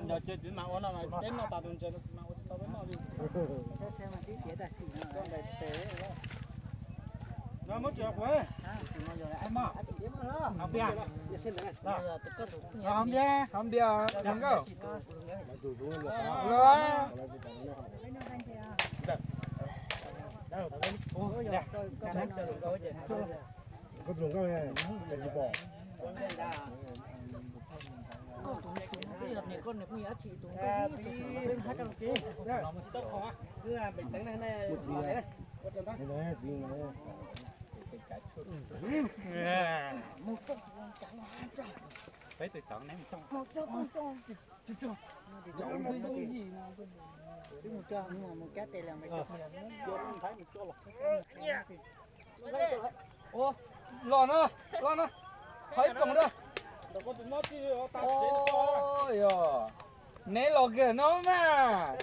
Yog cia txiv mas ua no mas peb noj tas tus ntses no txiv mas ua tsis tau peb noj li. No muab tsis quav. Hauv npias, hauv npias, hauv nkauj. Koj pluag nkauj, tsis pom. Peb tus tod neb mus coj. Los na, los na, qhov ib poom na. Yog neb los kiag no mas.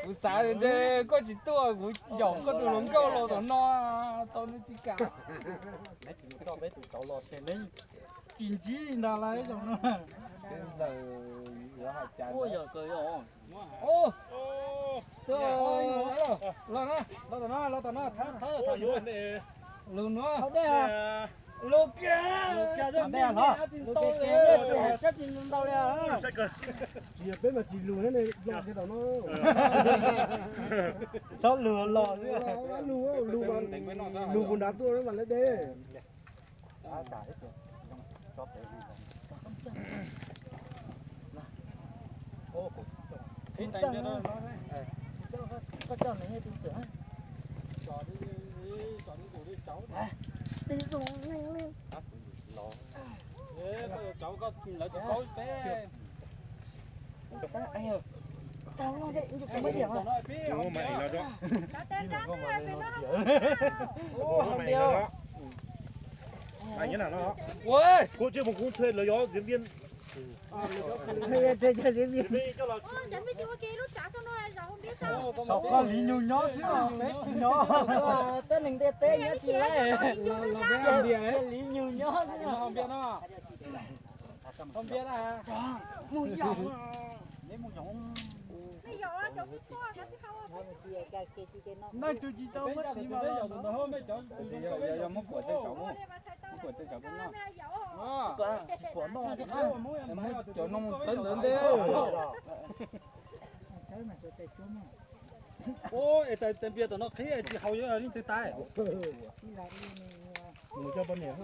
Kuv xav tias ntshe koj tsis tuaj, kuv yaum koj tus hluas nkauj los tom no tau nws tsis kam. Neb tsis mus coj peb tus tod los ces neb tsis ntsib ntag lauj. Ua yog kawg yog. Los na, los tom no, los tom no, thab thab tham lus. Lus nuav, lus kiag, lus kiag, tsis yog peb mas tsis lus thiab ne, los kiag tom no. Txhob lus los, lus, lus kuv nrad tuaj mas lawv deb. Ua, kuv tsis mus kuv thuê lawv yog diễn viên. Thaum koj Lý Nhung nyob xwb os, peb tsis nyob. Teb neeg ntiaj teb nyob tsis laib. Ces Lý Nhung nyob xwb os. Neej tsis tau muab txiv mas los. Yog muab kuam tej saum, muab kuam tej saum peb noj. Muab cov no tawv ntawd ntej. Ua, es tais npias tom no qhib tsis haus yuav leej twg tais? Mus coj poj niam.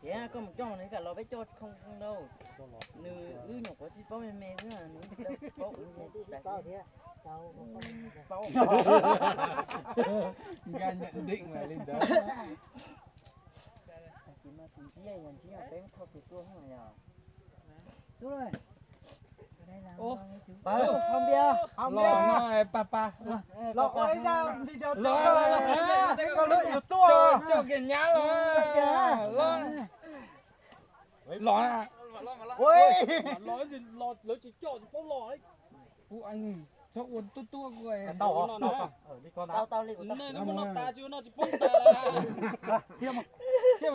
Tias koj mus coj nws kam los peb coj khoo khoo lauj. Nws wb nyuam qhuav sib paub me me xwb, nws tsis tau paub kuv ntse. Nkaj nhận định là li ntawd. Tus no tus ntsib yog ntsib peb thauj tus tuaj yog. Los no, pab pab los, los, los, los, coj kiag nyab los, los, los na. Lawv tsis coj tsis paub los. Ub, Txhob ua tuaj tuaj kuv. Tau, tau li kuv tau. Nej muab noj tas tsis ua noj tsis poob tas. Thiaj mus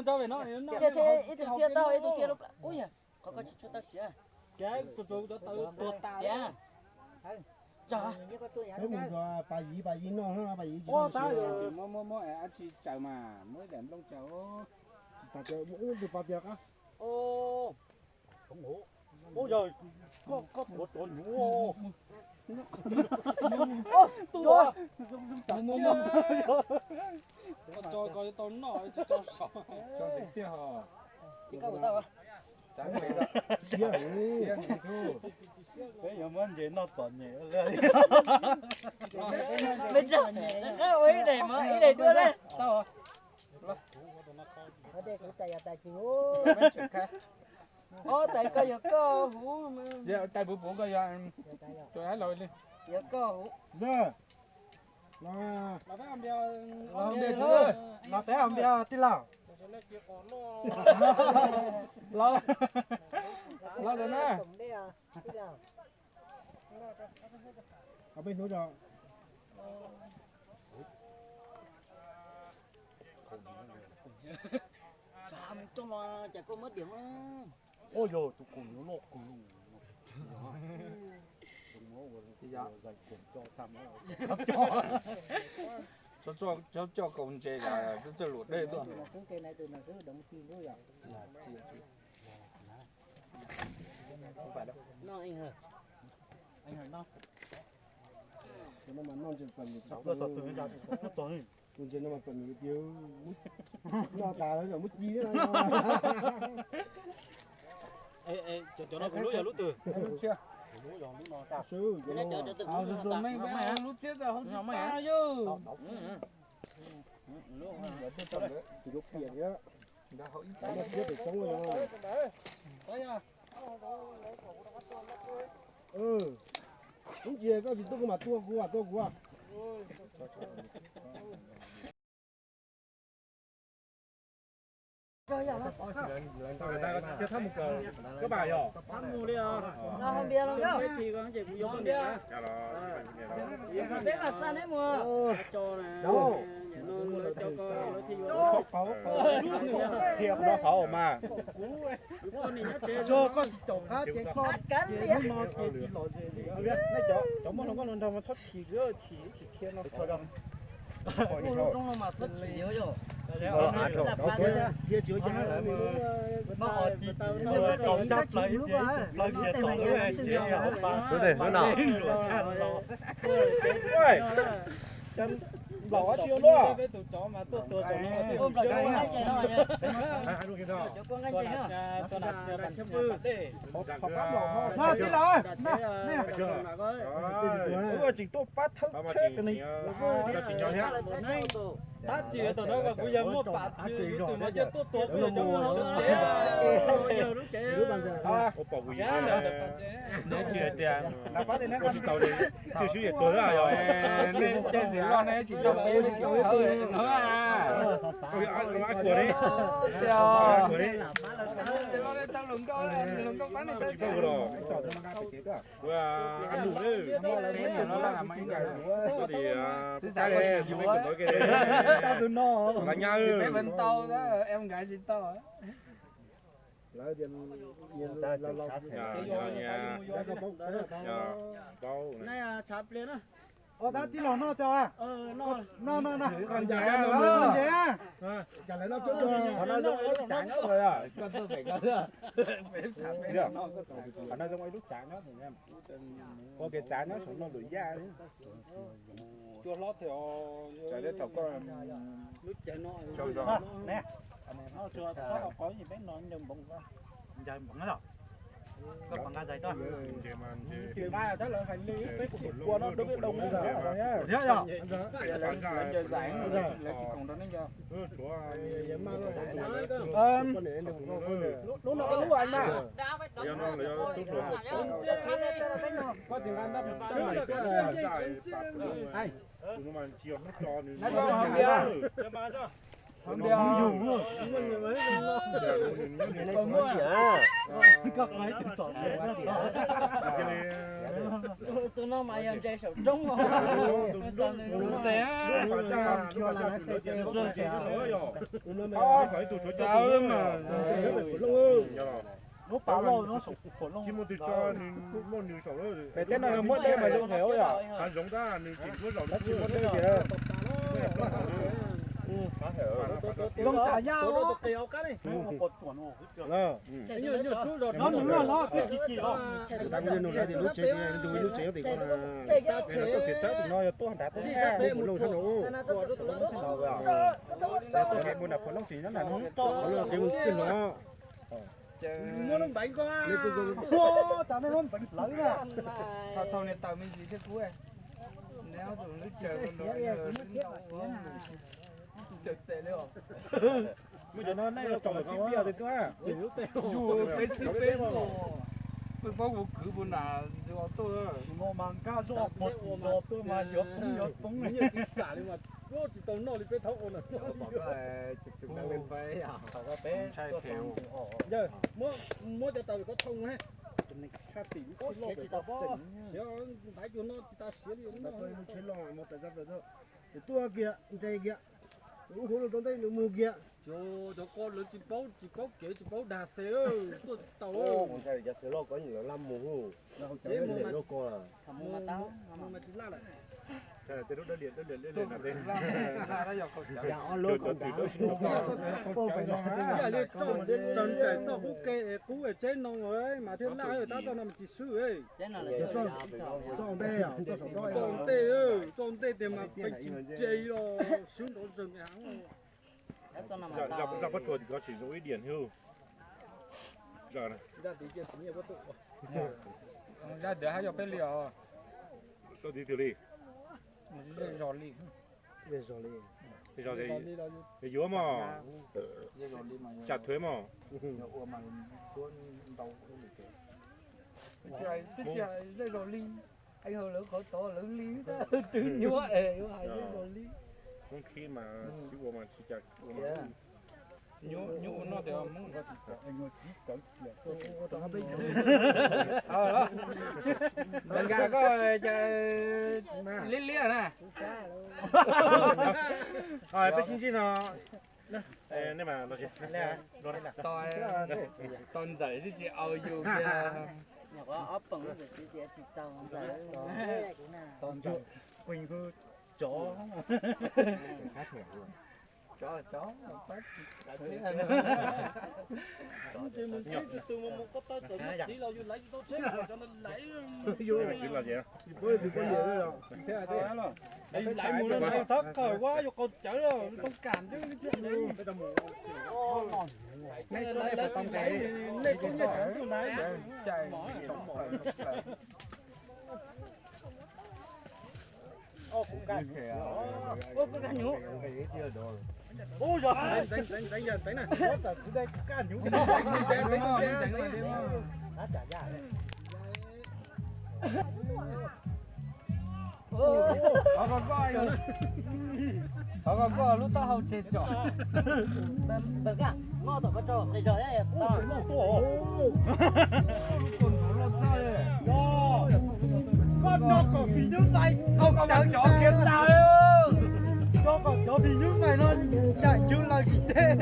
tso pem no. Thiaj, thiaj, ib tug thiaj tau, ib tug thiaj lub plam. Ub yog, qhov koj tsis tshua tau siav. Ces tus tus cov tawv tuag tas. Peb mus nrog Pas Yiv, Pas Yiv noj, Pas Yiv tsis tau siav. Muab muab muab ab tsi tsaws mas, muab ib daim nplooj tsaws. Tas tus pas tiag qab. Ub yog, koj tuav tuav nyuv. Tso ko tau noj tsis tso saum. Tso ntev tiag hos. Siab heev. Peb yuav muab ntses noj txom nyem. Ua ib daim mas ib daim dua na. Ob tais ko yog koj huv. Tais puv puv koj yog, tais laus li. Yog koj huv. Los peb hauv npias tij laug. Los, los lawm na. Peb hnub Ua yog tus kaus hniav loj kawg. Txhob coj kaus ntses los txawj luam dej tuaj. Tus ntses no mas pem nws tias noj tas lawm muab ci thiab no. Cov no kuv lub yog lub twg? Lub txiab tau hauv tsis tau yog. Yuav piam thiab. Noj txiab pem toob no. Ub ntsis koj tsis tuaj kuv mam tuaj, kuv mam tuaj kuv. Qhov mas koj tsis caum qab ces koj ces hnub no ces tsis lom zem li. Cov muaj hluas nkauj hluas nraug mas txhob chim, chim, chim khiav no. Nplaum ob tsi ua luaj. Tij laug, tseem tuaj pab thawb tsheb. Tab sis thaum no kuv yog muaj pam, tus no coj tuaj tua kuv yog cov muag lub tsev. Neb tsis hais tias ua tsis tau li, twb swb yam tuag yog nej caij txiv loj nej tsis tau peb tsis tau no. Ab kuam li, kuam li. Tsis pab los. Ua ab nus, nyab. Ua tab tij laug noj tso. No no no. Noj ntses. Cas lawv noj cuab dua. Qhov no zoo ib lub tsav nyob, ua kev tsav nyob saum no lwm yaj. Cua hlob thiab. Lub tsav no, no tsuas tau qhov qhov peb no ncaws npoov, ncaws npoov los. Koj pom nqa zais tuaj. Tab lawv hais li peb kuj tus kua no dub doo. Lub no lub na. Tus no mas yog ntse saum roob os. Pem teb no yog muab dej mas zoo heev yom. Tab sis muab dej ces zoo tas yaj. Tab kuv nug lawv tias lub tsev, ntu lub tsev nyob tim ko na, tuaj tim tsawb tim no yog tuaj nrad tuaj nrad pem Phuv Looj sab nraud. Tuaj pem mus nram Phuv Looj tim nyob nrad no, qhov no kev mus kiag no. Muab lub npeev ko, tas nej muab npeev hlawv na. Thaum thaum niag tawm me ntsis thiab kuv, neb ob tug lub tsev, lub tsev tes li os. Muaj cov no nej tsom sib npiaj tiag tiag. Yus peb sib peb, peb paub kuv kwv puas nram ntsis tuaj. Tus no mas nkaj zoj puag tim no tuaj mas yuav poob yuav poob. Nyiaj tsis kam li mas, tsis tau noj li peb thaub ua ntawm no. Yawg, muab cov taws ko thoo, siav ntaiv cuag no tsis tas siav li. Tus tuaj kiag nres kiag, lub hauv no rau ntej nws mus kiag. Cov ko lawv tsis paub, tsis paub kev, tsis paub dag xe, tuaj tsis tau. Loj ko laj mus, loj ko. Raws nraim txoj qub ke es qub es tsheb no mas thiaj laj, tab txoj no mas tsis swb. Txoj ntej, txoj ntej tiag mas pes tsis ntse li os, swb nrov zawg nkaus heev. Zaj pob tsuas ko tsis zoo ib diam thiab. Zaj ntawd haj yog peb li os. Zej zog li. Zej zog li. Yuav mog. Tsam thuav mog. Twb tsis hais zej zog li, hais lawv qhov tod lawv li, twb nyuaj es yuav hais zej zog li. Hoob khib mas tsis ua mas tsis cas ua mas. Nyuaj ua noj tias Hmoob. Nkag koj cas liab liab na. Peb sib ntsib no. Tos ntxawm sib tsis au yus kiag. Tos ntxawm, kuj tsov. Laiv mus no thab kawg ua yuav qau cawv los tau kam twb. Nej kuj nyiaj tseem ntuj na. Thov kom koj lub taub hau tseg tsom. Koj no kom phim nyuj vais, koj cov kiag tas, koj kom cov phim nyuj vais no cais cug laws tim teb.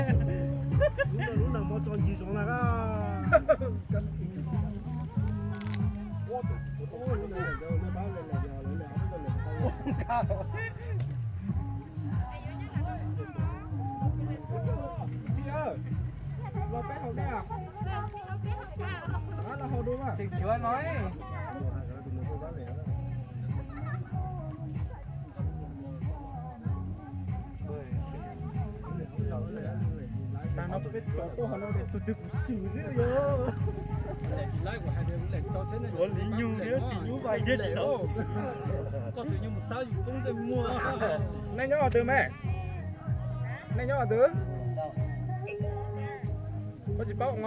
Los peb hauv dej, los hauv dua. Tseem tshuav no. Tag no peb tso tuaj hauv no tus twg kuv xwm xwb yog. Ua li nyug thiab tim nyuj vais thiab tsis tau. Nej nyob qhov twg me? Nej nyob qhov twg? Koj tsis paub os.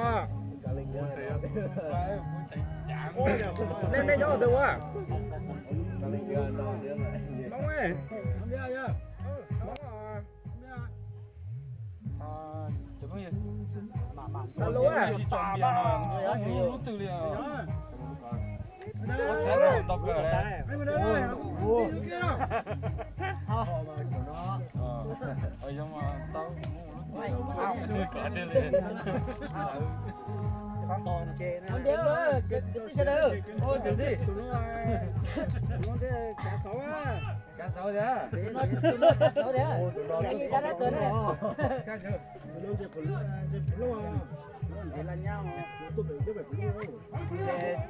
Nej, nej nyob qhov twg ua? Hmoob, Hmoob os. Cov phooj ywg, sib tso npias no, lub twg li os. Ua tsav tau kawg li. Ua, ua, tau mus lub twg li. Kav xauv thiab. Kav xauv thiab.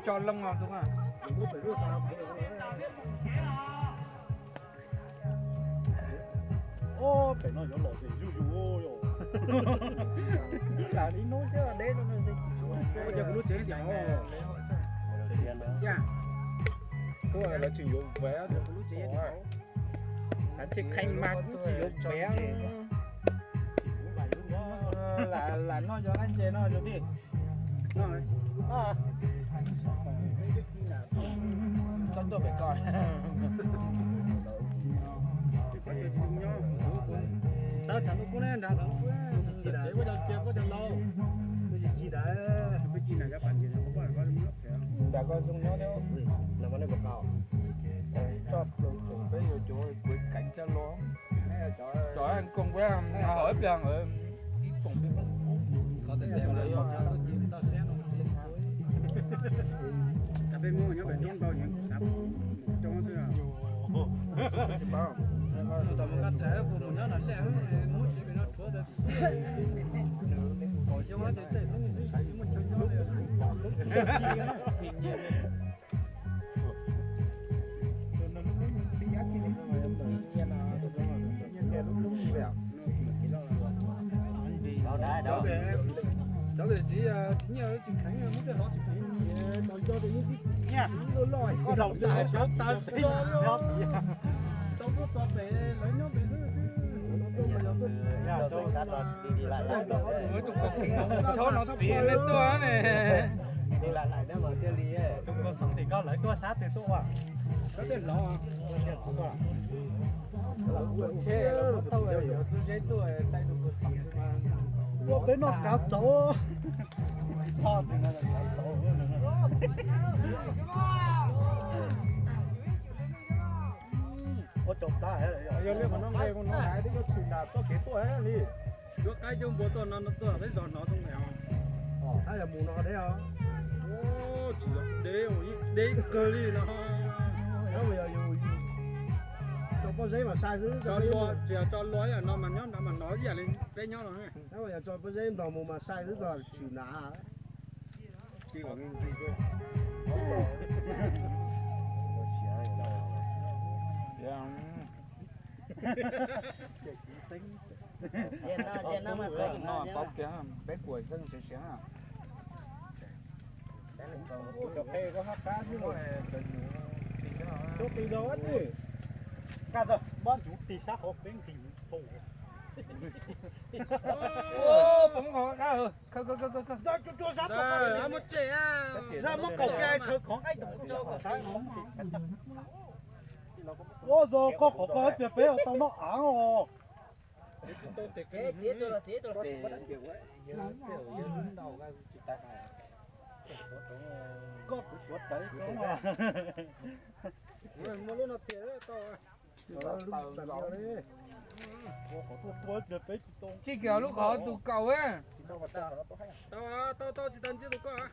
Tso loo los tus. Pem no yuav los ces zuj zus yom. Lam li hnub xwb deb no. Ua cas kuv lub tsev diam? Tuaj lawv tseem yuav vev. Lawv tseem qhia mas kuv tsis yuav vev. Lam noj cov qab ntses no zoo tij. Koj tuaj pem ko. Tawb tshav ntuj kub ne nrad, tsev koj cov cia koj cov laus, tsis ci ntawd. Nram koj zoo nyob thiab. Tso plaws tsoom peb yuav cov kuv keev tsa los. Cov koom peb hauv ib pliag nkawd ib poom peb. Cà phê mua nyob pem Hmoob Ntau nyob xav coob xwb. Tsis paub. Tus tom mus nqa txawv puas mus nyob no lej, muab tsev pem no rhuav tau. Kaum xyoo ces txawj xeeb xwb, tsis muaj chaw nyob li. Cov pem txiv nyiaj tsis kheev, muab tej hlob tsis kheev, tos nco ces yeej tib nyiaj loj loj, koj rau nyiaj sab taw pem, tau tuaj txog pem lawv nyob pem xwb. Tus ko tib no tuaj ne. Tus ko xeev tim koj lawv tuaj sab twg tuaj ua? Sab tej hlob. Tsheb los muab tauj xwb zeb tuaj sai tus ko xeev mas. Ua peb noj kav xauv. Ua tsaug tag. Yog li qhov no nqe mus no hais tias koj tshwm nram txoj kev tuaj li. Yuav qaib coj npua tuaj no, no tuaj peb zos hnov too me os. Tab yog mus no deb os. Tsis yog deb, deb kawg li no. Yog yus tso pob zeb mas sai xwb. Tsis yog tso lua ib yam no mas nyob nrad mas hnov ib yam li peb nyob no. Yog tso pob zeb ntog mus mas sai xwb txog tshwm nram. Paub kiag peb kuam xeeb siav siav. Cov qe koj hab qab xwb. Cov qe yog ab tsi. Nkag txog mob ncuv tig sab qhov peb nqhis pum. Poob qhov qab. Muab tsem, muab kaum kiag khaws qhov qaib. Ua zog koj qhov koj hab tias peb tau noj av os. Koj kuv suav tawv koj. Muaj lub no tiag tau. Tsij kiag lub qhov tus kaus. Tau, tau, tau, tsis tau ntsib tus koj.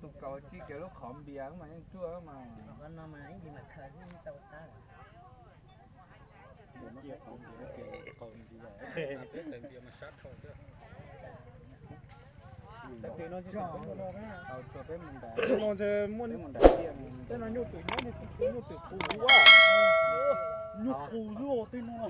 Tus kaus tsij kiag lub qhov npias mas yeej ruaj mas. Tej no nyuj twm nyob, nyuj twm qus, nyuj qus xwb tej no.